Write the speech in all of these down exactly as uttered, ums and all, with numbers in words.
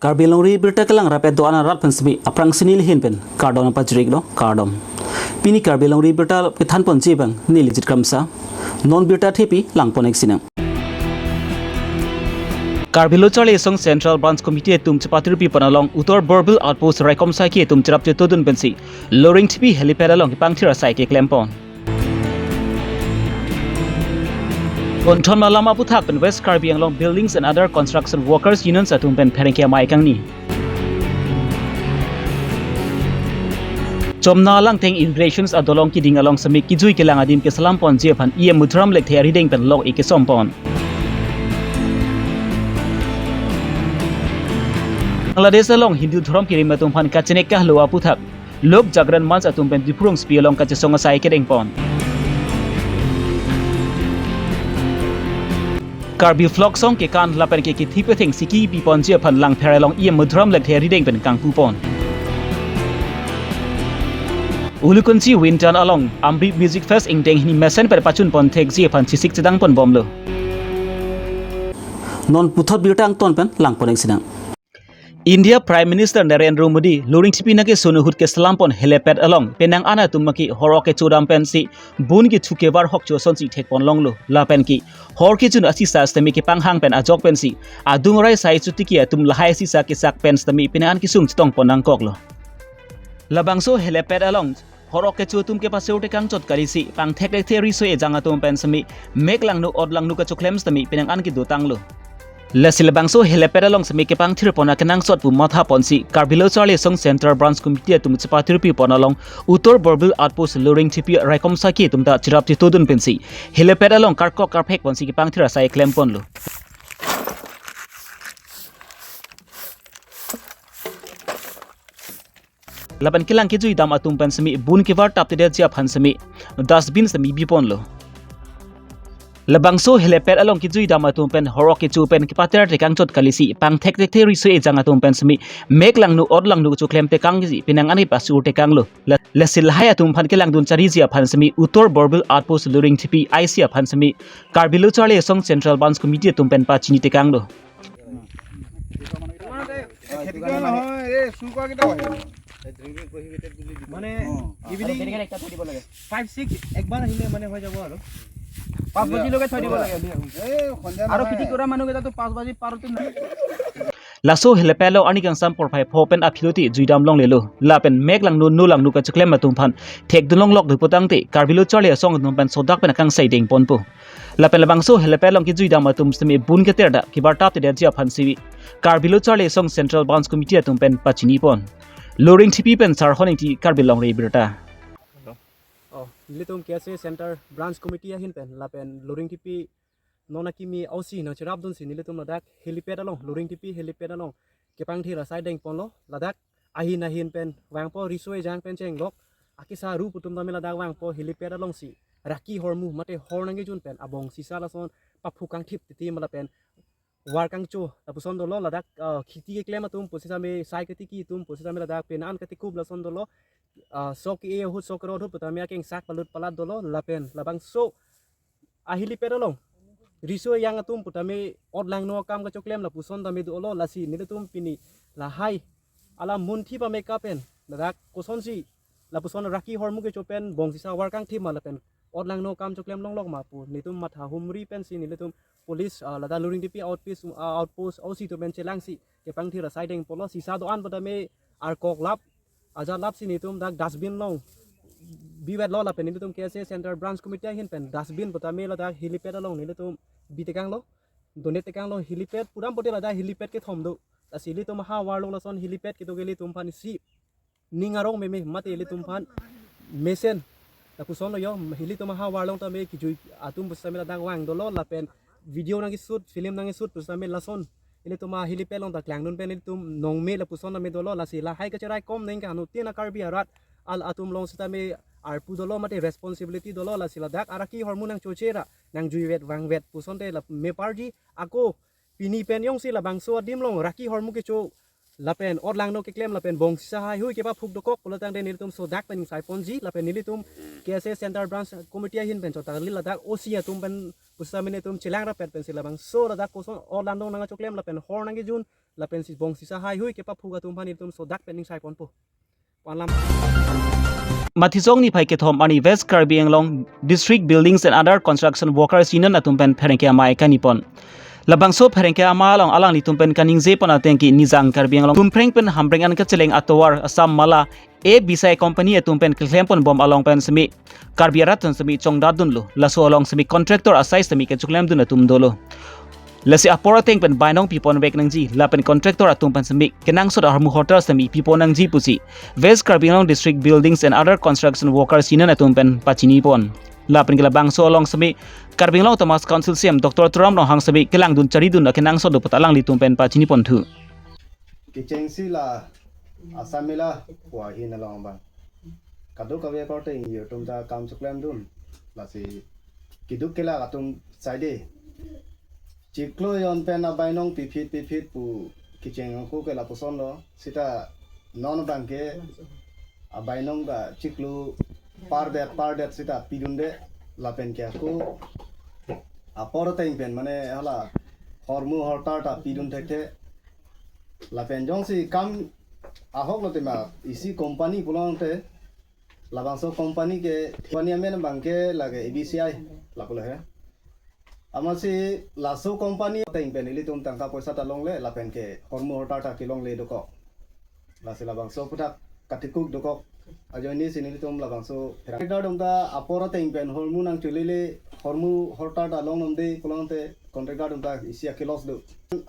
Karbi Longri Birta kelang rapet do-an arat pen semi aphrang si neli ahin pen kardom pajirlo, kardom. Pini Karbi Longri Birta kethan ponji abang neli Jit Kramsa. Non birta thepi lang pon-ik sinang. Karbi Lo Charli Asong Central Branch Committee atum chepatirpi pon along Uttar Borbil Outpost raikom saiki atum cherap chetodun pensi Loring Thepi helipad along kepangthir asai keklem pon. Konthon malam aphuthak pen West Karbi Anglong Buildings and Other Construction Workers Unions atum pen pherangke amei kangni. Chomna Langtheng Immigrations adolong kiding along semi kijui kelang adim keselam ponji aphan E M Madhuram Lekthe arideng pen lok-ik kesom pon. Bangladesh along Hindu dhorom kirim atum aphan kachenek kahelo aphuthak Lok Jagran Manch atum pen Diphu rongsopi along kachesong asai kedeng pon. Karbi folk song kekan lapen ke kithi petheng siki pi ponji aphan Langpher along E M Madhuram Lekthe arideng pen kangpu pon. Ulukunchi Winton along Amri Music Fest ingdeng hini mesen pen pachun pon thekji aphan chesik chedang pon bomlo. Non puthot birta angton pen lang pon-ik sinang. India Prime Minister Narendra Modi Loring Thepi nangkesun ahut keselam pon helipad along penang an atum maki hor-ok kecho dam pensi bun kethu kevar hok cho asonsi thek pon longlo lapen ke hor kejun asisa semi kepanghang pen ajok pensi adung rai sai chotiki atum lahai asisa kesak pen semi penang an kesung chetong pon nangkoklo. Labangso helipad along hor-ok kecho atum kepasur tekang chot kalisi pangthek thekthe riso ejang atum pen semi mek langno ot langno kachoklem semi penang an kedotanglo. Lasi labangso helipad along semi kepangthir pon akenangsot pu matha ponsi Karbi Lo Charli Asong Central Branch Committee atum chepatirpi pon along Uttar Borbil Outpost Loring Thepi raikom saiki atum ta cherap chetodun pensi helipad along karkok karphek ponsi kepangthir asai klem ponlo. Lapen kelang kejui dam atum pen semi bun kevar taptedetji aphan semi dustbin semi bi ponlo. Labangso helipad along kejui dam atum pen hor-ok kecho pen kepater tekang chot kalisi pangthek thekthe riso ejang atum pen semi mek langno ot langno choklem tekangji penang an kepasur tekanglo. La-, lasi lahai atum aphan kelangdun chariji aphan semi Uttar Borbil Outpost Loring Thepi I C aphan semi Karbi Lo Charli Asong Central Branch Committee atum pen pachini tekanglo. খেতি কৰা নহয়, এই চুৰ কৰা কেইটাও আহিব। মানে, অ। ইভিনিং আৰু কেনেকে একটা থৈ দিব লাগে। ফাইভ ছিক্স একবাৰ আহিলে মানে হৈ যাব আৰু। পাঁচ বাজিলৈকে থৈ দিব লাগে। এই সন্ধিয়া আৰু নহয়। খেতি কৰা মানুহকেইটাতো পাঁচ বাজি পাৰতে নাই। Laso helipad along arni kangsam porphai pho pen aphi loti jui dam longlelo. Lapen mek langno no langno kachoklem atum aphan thekdun longlok do pu tangte Karbi Lo Charli Asong atum pen sodak pen akangsai deng ponpo. Lapen labangso helipad along kejui dam atum semi bun keter da kevar taptedetji aphan semi Karbi Lo Charli Asong Central Branch Committee atum pen pachini pon. Loring Thepi pen Sarhon Ingti, Karbi Longri Birta. Oh, nelitum K S A Central Branch Committee ahin pen lapen Loring Thepi non akimi ausi nangcherapdunsi nelitum ladak helipad along, Loring Thepi helipad along kepangthir asai deng ponlo. Ladak ahin ahin pen vangpo, riso ejang pen chenglok, akesa ru pu atum tame ladak vangpo, helipad alongsi raki hormu mate hor nangkejun pen abong sisa lason paphu kangthip titi ma lapen var kangcho lapuson dolo. Ladak, ah, khiti keklem atum pusitame, sai ketiki atum pusitame, ladak penang an katikup lason dolo. Ah, sok ke-e ahut sok kero ahut pu tame akengsak palut palat dolo. Lapen labangso ahelipad along riso ejang atum pu tame ot langno akam kachoklem lapuson tame dolo. Lasi nelitum pini lahai alam munthi pame kapen ladak kosonsi lapuson raki hormu kecho pen bong sisa var kangthip ma lapen ot langno akam choklem longlok ma pu nelitum matha humri pensi nelitum police, ah, ladak Loring Thepi outpost, ah, outpost ausi atum pen chelangsi kepangthir asai deng ponlo. Sisa do-an pu tame arkok lap ajat lapsi nelitum dak dustbin along bivetlo. Lapen nelitum K S A Central Branch Committee ahin pen dustbin pu tame ladak helipad along nelitum bi tekanglo, donate tekanglo. Helipad pudam pote ladak helipad kethom do. Lasi ilitum ahavar along lason helipad kedo ke ilitum aphan isi ning arong meme mate ilitum aphan mesen. Lapuson lo yo, ilitum ahavar along tame kijui atum pusitame ladak vang dolo lapen video nangkeshoot, film nangkeshoot pusitame lason ilitum ahelipad along ta klangdun pen ilitum nongme lapuson tame dolo. Lasi lahai kacherai kom neng ka anuttin a-Karbi arat al atum along sitame arpu dolo mate responsibility dolo. Lasi ladak araki hormu nangchoche ra nangjuivet vangvet pusonte la meparji. Ako pini pen jongsi labangso adim along raki hormu kecho lapen or langno keklem lapen bongsi sahai hui kepaphuk dokok pulo tangte nelitum sodak pen ingsai ponji lapen nelitum K S A Central Branch Committee ahin pen chota kali ladak O C atum pen pusitame nelitum chelang rapet pensi labangso ladak koson or langno nangkachoklem lapen hor nangkejun lapensi bongsi sahai hui kepaphuk atum aphan nelitum sodak pen ingsai ponpo. Pu alam. Mathijong niphai kethom arni West Karbi Anglong District Buildings and Other Construction Workers Union atum pen pherangke amei kaningje pon. Labangso pherangke amei along alanglitum pen kaningje pon ateng ke Nijang Karbi Anglong Tumpreng pen Hampreng an kacheleng atovar Assam Mala A B C I company atum pen keklem pon bom along pen semi Karbi arat atum semi chongdat dunlo. Laso along semi contractor asai semi kechoklem dun atum dolo. Lasi apor ateng pen bainong pipon vek nangji lapen contractor atum pen semi kenangsot ahormu hortar semi pipon nangji pusi West Karbi Anglong District Buildings and Other Construction Workers Union atum pen pachini pon. Lapen ke labangso along semi Karbi Anglong Autonomous Council C E M Doctor Tuliram Ronghang semi kelangdun charidun akenangsot do pu ta alanglitum pen pachini ponthu. Kechengsi la Assam Mala pu ahin along abang kadokave akorte ingjir atum ta kam choklem dun. Lasi keduk kelak atum saide chiklo jon pen abainong piphit piphit pu kecheng ako ke lapuson lo. Sita non abang ke abainong ta chiklo pardet pardet sita pidunde lapen ke ako apor ateng pen mane hala hormu hortar ta pidun thekthe. Lapen jongsi kam ahok lo tema isi company pulote labangso company ke company amen abang ke lake A B C I lapulo he. Amatsi laso company ateng pen ilitum tangka poisa ta longle lapen ke hormu hortar ta kelongle dokok. Lasi labangso aputhak katikuk dokok ajoine si nelitum labangso pherang. Contractor atum ta apor ateng pen hormu nangcholele hormu hortar ta longnomde pulote contractor atum ta isi ake loss do.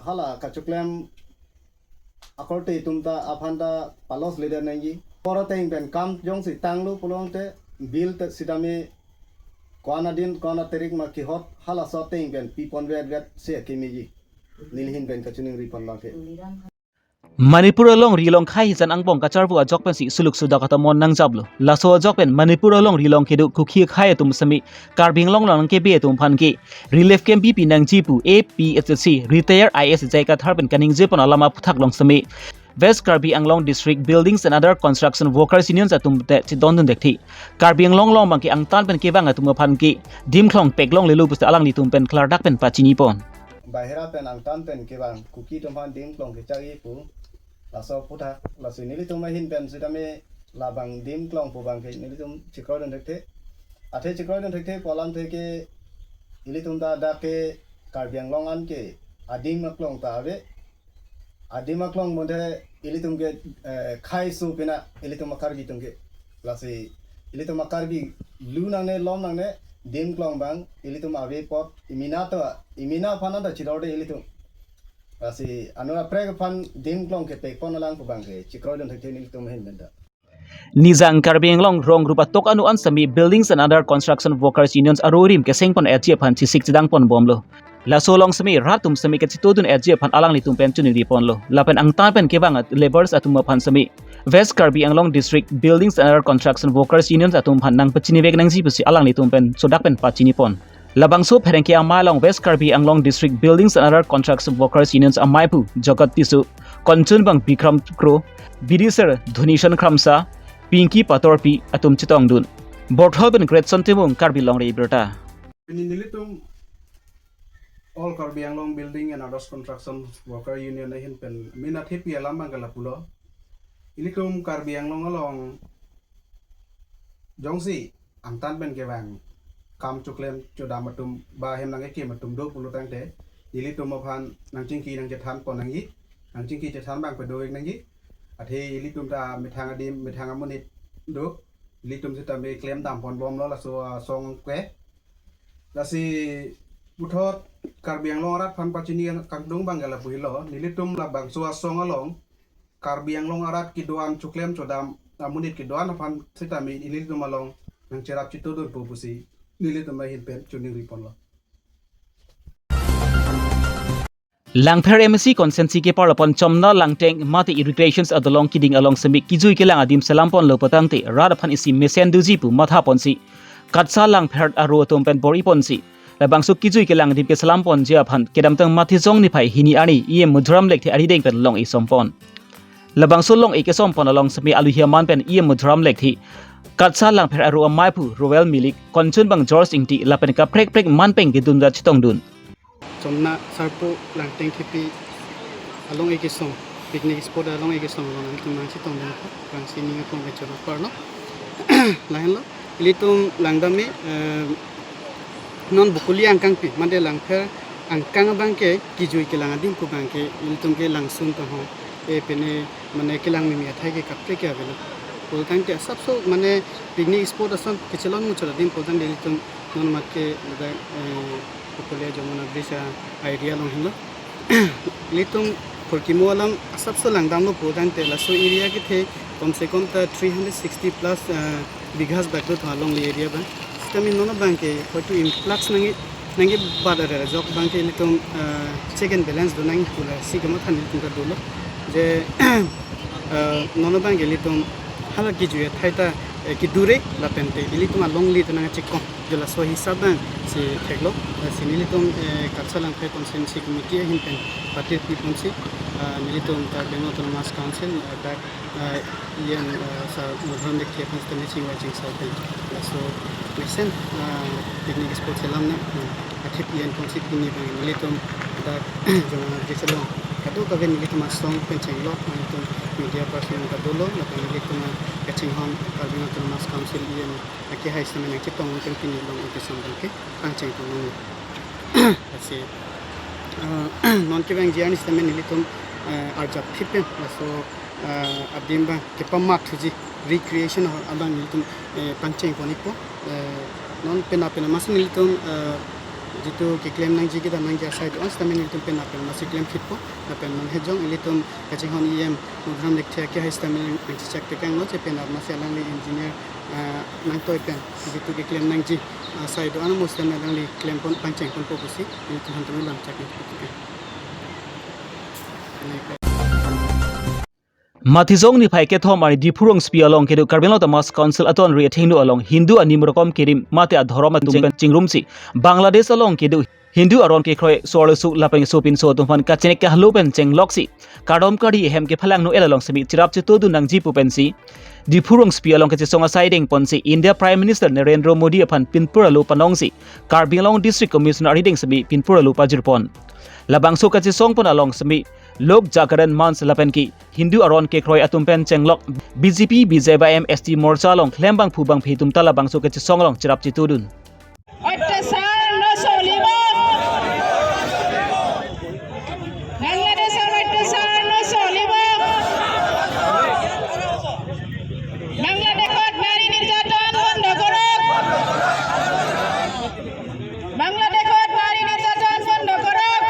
Hala kachoklem akorte atum ta aphan ta palos ledet nangji. Apor ateng pen kam jongsi tanglo pulote bill ta sitame ko-an adin ko-an atarik ma kehot halaso ateng pen pipon vetvet si kemeji. Neli ahin pen kachiningri pon abang ke. Manipur alongri along khei hijan angbong kacharvo ajok pensi suluk sudak atamon nangjaplo. Laso ajok pen Manipur alongri along kedo Kuki akhei atum semi Karbi Anglong along kebe atum aphan ke relief camp pipi nangji pu A P H C retired I A S J I Kathar pen kaningje pon alam aputhak along semi West Karbi Anglong District Buildings and Other Construction Workers Unions atum te chedondun thekthe. Karbi Anglong along abang ke angtan pen kevang atum aphan ke dim klong pek longlelo pusi alanglitum pen klardak pen pachini pon. Bahira pen angtan pen kevang Kuki atum aphan dim klong kechari pu laso aputhak. Lasi nelitum ahin pen sitame labang dim klong pu abang ke nelitum chekroidun thekthe. Athe chekroidun thekthe pu alamthe ke ilitum ta dak ke Karbi Anglong an ke adim aklong ta ave. Adim aklong monthe ilitum ke eh, khei so pina ilitum a-Karbi atum ke. Lasi ilitum a-Karbi lu nangne lom nangne dim klong abang ilitum ave apot imina to imina aphan ta chidorde ilitum. Lasi anura prek aphan dim klong kepek pon alang pu abang ke chekroidun thekthe nelitum ahin pen ta. Nijang Karbi Anglong rong rup atok anu an semi Buildings and Other Construction Workers Unions arorim keseng pon etji aphan chesik chedang pon bomlo. Laso along semi rat atum semi kachetodun etji aphan alanglitum pen chiningri ponlo. Lapen angtan pen kevang labourers atum aphan semi West Karbi Anglong District Buildings and Other Construction Workers Unions atum aphan nangpachini vek nangji pusi alanglitum pen sodak pen pachini pon. Labangso pherangke amei along West Karbi Anglong District Buildings and Other Construction Workers Unions amei pu Jagat Tisso, konchunbang Bikram Kro, bidisir Dhonison Kramsa, Pinky Patorpi atum chetongdun. Borthol pen Great Son Timung, Karbi Longri Abirta. Pini nelitum All Karbi Anglong Building and Others Construction Worker Union ahin pen mina thepi alam abang ke lapulo. Ilitum Karbi Anglong along jongsi angtan pen kevang kam choklem chodam atum ba hem nangkekim atum do pulo tangte ilitum aphan nangchingki nangchethan pon nangji, nangchingki chethan abang padovek nangji. Athe ilitum ta methang adim methang amonit do, ilitum sitame klem dam pon bomlo laso asong ke. Lasi puthot Karbi Anglong arat aphan pachini kangtung abang ke lapu helo, nelitum labangso asong along Karbi Anglong arat kedo-an choklem chodam amonit kedo-an aphan sitame ilitum along nangcherap chetodunpo pusi nelitum ahin pen chiningri ponlo. Langpher M A C constituency keparlo pon Chomna Langteng mate irrigations adolong keding along semi kejui kelang adim selam ponlo pu tangte rat aphan isi mesen doji pu matha ponsi Katsa Langpher aro atum pen bor-i ponsi labangso kejui kelang adim keselam ponji aphan kedamtang Mathijong niphai hini arni E M Madhuram Lekthe arideng pen long-i som pon. Labangso long-ik kesom pon along semi aluhi aman pen E M Madhuram Lekthe, Katsa Langpher aru amei aphu Royal Milik, Konchunbang George Ingti lapen kaprek prek man pen kedun ra chetongdun. Chomna Sarpo Langteng Thepi along-ik kesom, picnic spot along-ik kesom along nangtum nangchetongdun, bang sini ngakong kechor apar lo. Lahenlo, ilitum langdam me, eh, non Bokoli angkangpi, mate Langpher angkang abangke kejui kelang adim pu abangke ilitum ke langsun tong ho. E pene mane kelang mimi athai ke kaprek ke avelo. Pulotangte asapso mane picnic spot ason kechelong muchot adim pulotangte ilitum non mat ke ladak, eh, Bokoli Jamuna Bridge a-area along henlo. Ilitum phurkimo alam asapso langdamlo pulotangte laso area kethe kom se kom ta three hundred sixty plus, eh, bighas bak do tho along le area abang. Sitame non abangke hoitu influx nangke, nangkebat arere ajok abangke ilitum, eh, check and balance do nangji pu lasi kamatha nelitum ta dolo. Je, eh, non abangke ilitum hala kejui athai ta, eh, kedure lapente ilitum alongle ta nangchekong. Je laso hisab abang si theklo, eh, si nelitum, eh, Katsa Langpher Constituency Committee ahin pen patir pi ponsi, eh, nelitum Karbi Anglong Autonomous Council, eh, dak, eh, E M, eh, Sar Madhuram Lekthe aphan sitame chingvai chingsai pen laso mesen, eh, picnic spot selam na, eh, athip yen ponsi pini abang nelitum dak Jamuna Bridge along kadokave nelitum asong pen chenglok nelitum media person kadolo lapen nelitum kachinghon Karbi Anglong Autonomous Council E M akehai sitame nangchetong pen pini long-ik kesom abangke pangcheng pon nang. Lasi, eh, non kevangji arni sitame nelitum, eh, arjap thip pen laso, eh, adim abang kepamat thuji recreation abang nelitum, eh, pangcheng pon-ikpo. Eh, non penap penap masi nelitum, eh, jitu keklem nangji kedam nangji asai do-an sitame nelitum penap penap masi klem phitpo. Lapen non hejong ilitum kachinghon E M Madhuram Lekthe akehai sitame nangchechak tekanglo, je penap masi alangli engineer, eh, nangtoi pen jitu keklem nangji asai do-an mo sitame alangli klem pon pangcheng ponpo pusi ilitum aphan tame lam chak nangji. Mathijong niphai kethom arni Diphu rongsopi along kedo Karbi Anglong Autonomous Council atonri athengno along Hindu animrokom kerim mate adhorom atum pen chingrumsi Bangladesh along kedo Hindu aron kekroi so-arlo so lapen sopinso atum aphan kachenek kahalo pen chengloksi kardom kardi ahem kephalangno-et along semi cherap chetongdun nangji pu pensi Diphu rongsopi along kachesong asai dengponsi India Prime Minister Narendra Modi aphan pinpur alo panongsi Karbi Anglong District Commissioner arideng semi pinpur alo pajirpon. Labangso kachesong pon along semi Lok Jagran Manch lapen ke Hindu aron kekroi atum pen chenglok B J P, B J Y M, S T Morcha along klembangphu bangphi atum ta labangso kachesong along cherap chetongdun. অত্যাচাৰ নচলিব। বাংলাদেশৰ অত্যাচাৰ নচলিব। বাংলাদেশত নাৰী নিৰ্যাতন বন্ধ কৰক। বাংলাদেশত নাৰী নিৰ্যাতন বন্ধ কৰক।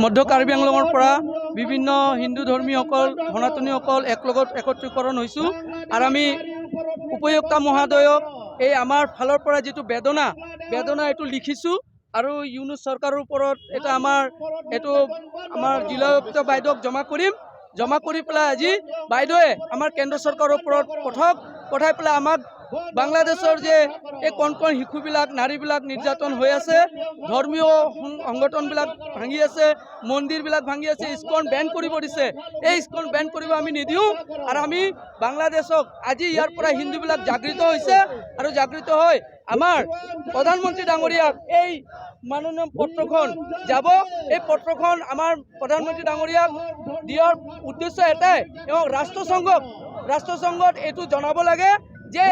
মধ্য কাৰ্বি আংলঙৰ পৰা বিভিন্ন হিন্দু ধৰ্মীসকল, সনাতনীসকল একলগত একত্ৰীকৰণ হৈছোঁ আৰু আমি উপভোক্তা মহোদয়ক এই আমাৰ ফালৰ পৰা যিটো বেদনা, বেদনা এইটো লিখিছোঁ আৰু ইউনুছ চৰকাৰৰ ওপৰত এটা আমাৰ, এইটো আমাৰ জিলা উপায়ুক্ত বাইদেউক জমা কৰিম। জমা কৰি পেলাই আজি বাইদেৱে আমাৰ কেন্দ্ৰ চৰকাৰৰ ওপৰত পঠক পঠাই পেলাই আমাক বাংলাদেশৰ যে এই কণ কণ শিশুবিলাক, নাৰীবিলাক নিৰ্যাতন হৈ আছে, ধৰ্মীয় সং-, সংগঠনবিলাক ভাঙি আছে, মন্দিৰবিলাক ভাঙি আছে, ইস্কন বেন কৰিব দিছে। এই ইস্কন বেন কৰিব আমি নিদিওঁ আৰু আমি বাংলাদেশক আজি ইয়াৰ পৰা হিন্দুবিলাক জাগৃত হৈছে আৰু জাগৃত হৈ আমাৰ প্ৰধানমন্ত্ৰী ডাঙৰীয়াক এই মাননীয় পত্ৰখন যাব, এই পত্ৰখন আমাৰ প্ৰধানমন্ত্ৰী ডাঙৰীয়াক দিয়াৰ উদ্দেশ্য এটাই, এবং ৰাষ্ট্ৰসংঘক, ৰাষ্ট্ৰসংঘত এইটো জনাব লাগে যে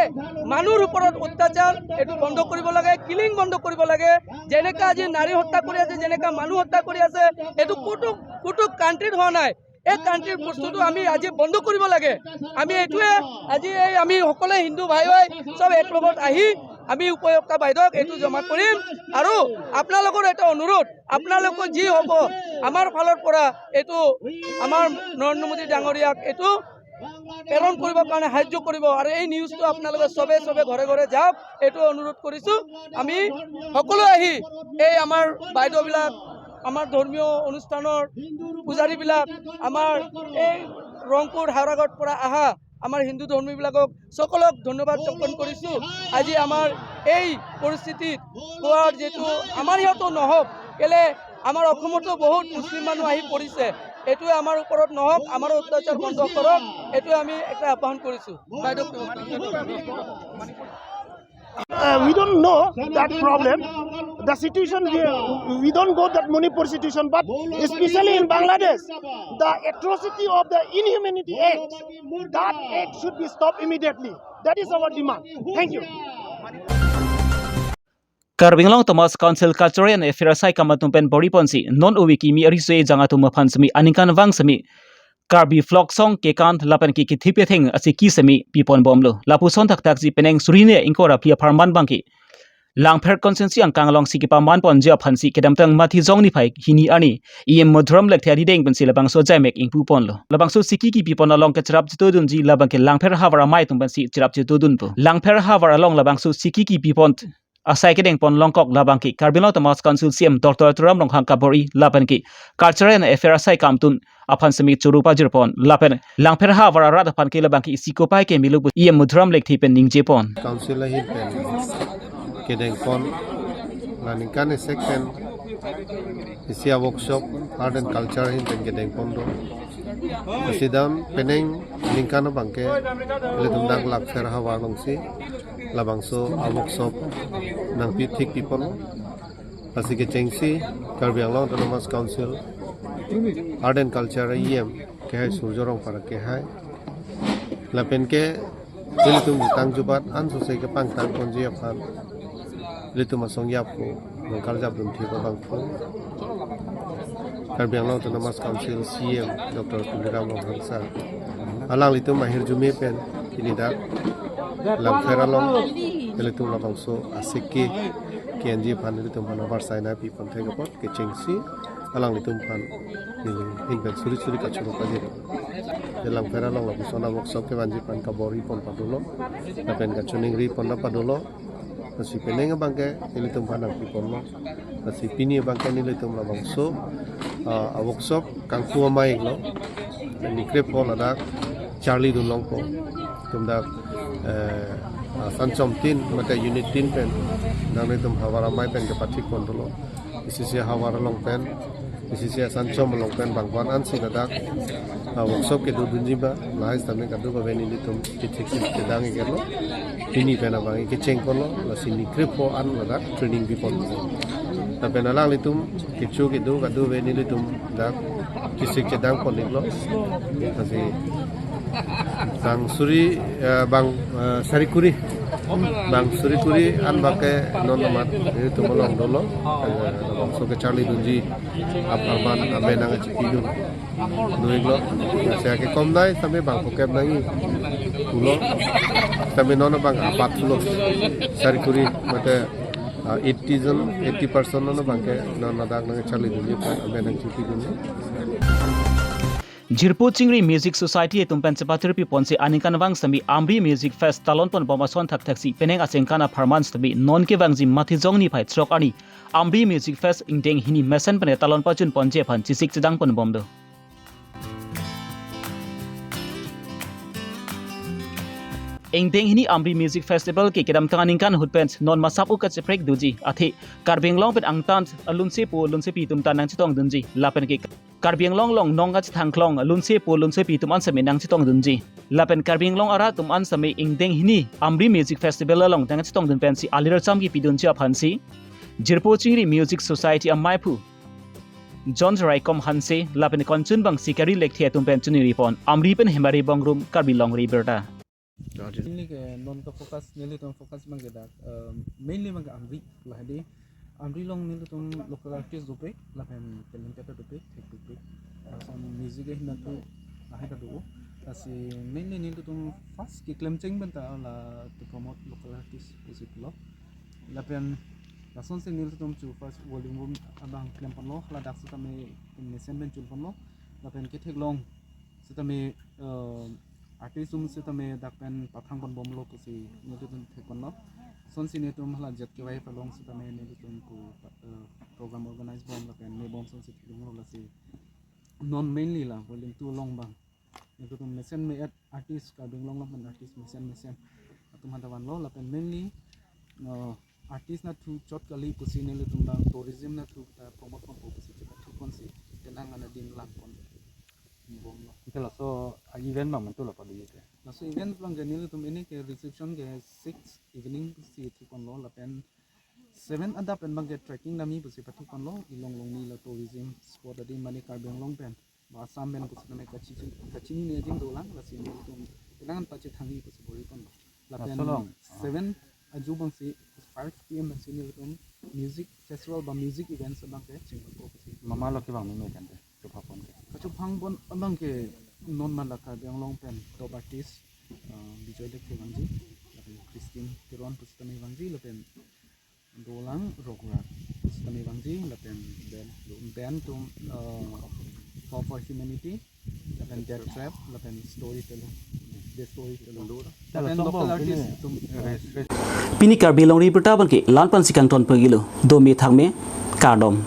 মানুহৰ ওপৰত অত্যাচাৰ এইটো বন্ধ কৰিব লাগে, কিলিং বন্ধ কৰিব লাগে। যেনেকা আজি নাৰী হত্যা কৰি আছে, যেনেকা মানুহ হত্যা কৰি আছে, এইটো ক'তো, ক'তো কাণ্ট্ৰিত হোৱা নাই। এই কাণ্ট্ৰিৰ বস্তুটো আমি আজি বন্ধ কৰিব লাগে। আমি এইটোৱে আজি এই আমি সকলোৱে হিন্দু ভাই ভাই চব এক লগত আহি আমি উপভোক্তা বাইদেউক এইটো জমা কৰিম। আৰু আপোনালোকৰ এটা অনুৰোধ, আপোনালোকৰ যি হ'ব আমাৰ ফালৰ পৰা এইটো আমাৰ নৰেন্দ্ৰ মোদী ডাঙৰীয়াক এইটো প্ৰেৰণ কৰিবৰ কাৰণে সাহায্য কৰিব। আৰু এই নিউজটো আপোনালোকে চবে চবে ঘৰে ঘৰে যাওক, এইটো অনুৰোধ কৰিছোঁ। আমি সকলো আহি এই আমাৰ বাইদেউবিলাক, আমাৰ ধৰ্মীয় অনুষ্ঠানৰ পূজাৰীবিলাক, আমাৰ এই ৰংপুৰ হাওৰাগড়ৰ পৰা অহা আমাৰ হিন্দু ধৰ্মীবিলাকক সকলক ধন্যবাদ জ্ঞাপন কৰিছোঁ। আজি আমাৰ এই পৰিস্থিতিত কোৱাৰ যিটো আমাৰ ইয়াতো নহওক, কেলে আমাৰ অসমতো বহুত মুছলিম মানুহ আহি পৰিছে। এইটোৱে আমাৰ ওপৰত নহওক, আমাৰ অত্যাচাৰ বন্ধ কৰক, এইটোৱে আমি একটা আহ্বান কৰিছো। বাইদেউ, Uh, we don't know that problem. The situation, we, we don't go that Manipur situation, but especially in Bangladesh, the atrocity of the inhumanity act, that act should be stopped immediately. That is our demand. Thank you. Karbi Anglong Autonomous Council Cultural and Affairs Saikam atum pen bor-i ponsi non ove kimi ari sue jang atum aphan semi aningkanvang semi Karbi folk song kekan lapen ke kethip ketheng asiki semi pipon bomlo. Lapuson thakthak si penang suri hini ingkoi ra phli apharman abangke Langpher constituency angkang alongsi kepaman ponji aphansi kedamtang Mathi Jong niphai hini arni E M Madhuram Lekthe adideng pensi labangso jaimek ingpu ponlo. Labangso siki kipipon along kacharap chitudunji labangke Langpher havar amei atum pensi charap chitudunpo. Langpher havar along labangso siki kipipon asai kedeng pon longkok labangke Karbi Anglong Autonomous Council C E M Doctor Tuliram Ronghang kabor-i lapenke Cultural and Affairs Saikam atum aphan semi choro pajir pon lapen Langpher havar arat aphan ke labangke isi kopai ke miluk E M Madhuram Lekthe pen ningje pon. Council ahin pen kedeng pon, la ningkan isek pen isi a-workshop Art and Culture ahin pen kedeng pon do. Sidam penang ningkan abangke ilitum dak Langpher havar alongsi labangso a-workshop nangpi thik pipon. Lasi kechengsi Karbi Anglong Autonomous Council Art and Culture E M kehai Surjya Rongphar kehai lapen ke ilitum tang jubat ansose kepangtang ponji aphan ilitum asong yapo nangkarjap dun thik abangphu Karbi Anglong Autonomous Council C E M Doctor Tuliram Ronghang sir, alanglitum ahirjume pen pini dak Langpher along ilitum labangso asiki kenji aphan ilitum aphan abar saina pipon thek apot kechengsi alanglitum aphan neli ahin pen suri suri kachoro pajir. Langpher along lapuson a-workshop kevanji aphan kabor-i pon padolo lapen kachiningri pon ta padolo. Lasi penang abangke ilitum aphan nangpi ponlo. Lasi pini abangke nelitum labangso, ah, a-workshop kangpu amei lo. Nikrep hall ladak charli dun longpo. Itum dak, eh, ah, Sanchom tin mate unit tin pen nanglitum havar amei pen kepathik pon dolo. Isi isi havar along pen, isi isi Sanchom along pen bangvan ansi ladak, ah, workshop kedodunji ba, lahai sitame kadokave nelitum kethik si kedang iketlo. Pini pen abang kecheng ponlo, lasi nikrep hall an ladak training pipon. Lapen alanglitum kecho kedo kadokave nelitum dak kisik chedang pon iklo. Lasi bang suri, eh, bang, eh, sari kuri. Bang suri kuri an abangke non amat nelitum along dolo. Eh, labangso kecharli dunji apharman amen nangchipi dun. Do iklo. Lasi akekom nai sitame bang phokep nangji pulo. Sitame non abang apat pulo. Sari kuri mate, ah, eighty jon, eighty person non abangke non ladak nangcharli dunji aphan amen nangchipi dun. Jirpo Chingri Music Society atum pen chepatir piponsi aningkanvang sitame Amri Music Fest talon pon bom ason thakthak si penang achengkan apharman sitame non kevangji Mathi Jong niphai throk arni Amri Music Fest ingdeng hini mesen pen talon pajun ponji aphan chisik chedang pon bomdo. Ingdeng hini Amri Music Festival ke kedamtang aningkan ahut pen non masap u kacheprek doji athe Karbi Anglong pen angtan alunsepo alunsepi atum ta nangchetong dunji lapen ke Karbi Anglong along nong kachethang klong alunsepo alunsepi atum an sitame nangchetong dunji. Lapen Karbi Anglong arat atum an sitame ingdeng hini Amri Music Festival along nangchetong dun pensi alir cham kipi dunji aphansi Jirpo Chingri Music Society ameiphu John Raikom Hanse lapen konchun bang Sikari Lekthe atum pen chiningri pon. Amri pen Hemari Bongrung, Karbi Longri Abirta. Mainly ke non ka focus, nelitum focus abangke dak, eh, mainly abangke Amri lahai dei. Amri along nelitum local artist dopik lapen talented dopik, thek dopik. Lason music ahin nangtu lahai ta do. Lasi mainly nelitum first keklem cheng pen ta la to promote local artist pusi pulo. Lapen lasonsi nelitum chu first volume one abang klem ponlo, ladak sitame mesen pen chun ponlo. Lapen ketheklong sitame, eh, artist atum sitame dak pen pathang pon bomlo pusi nelitum thek ponlo. Lasonsi nelitum hala Z K Y F along sitame nelitum pu, eh, program organize bom lapen me bom asonsi theklonglo. Lasi non mainly la volume two along abang nelitum mesen me-et artist, Karbi Anglong along pen artist mesen mesen atum aphan ta vanlo lapen mainly, eh, artist nathu chot kali pusi nelitum abang tourism nathu ta promote ponpo pusi chepathik ponsi tenang ana ding lang pon. Ante laso a-event abang mantu lo padu ite. Laso event abang ke nelitum ini ke reception ke six evening si thuponlo lapen seven adap pen abang ke trekking damji pusi pathuponlo, ilong longni lo tourism spot adi mane Karbi Anglong pen ba Assam pen pusitame kachinine ajin dolang, lasi nelitum penang pachethangji pusi bor-iponlo. Lapen laso along, ah, seven aju abangsi five P M si nelitum music festival ba music events abang ke chingko pusi. Mama lo kevang meme kan de, chophangpon ke. Kachophangpon abang ke non ma la Karbi Anglong pen top artist, ah, Bijoy Lekthe vangji, lapen Christine Teron pusitame vangji, lapen dolang Rokrak pusitame vangji, lapen band, band atum, ah, Fall for Humanity, lapen Death Trap, lapen Storyteller, The Storyteller. Lapen local artist atum. Pini Karbi Longri Abirta abang ke la-an pensi kangton pagilo, dome thakme, kardom.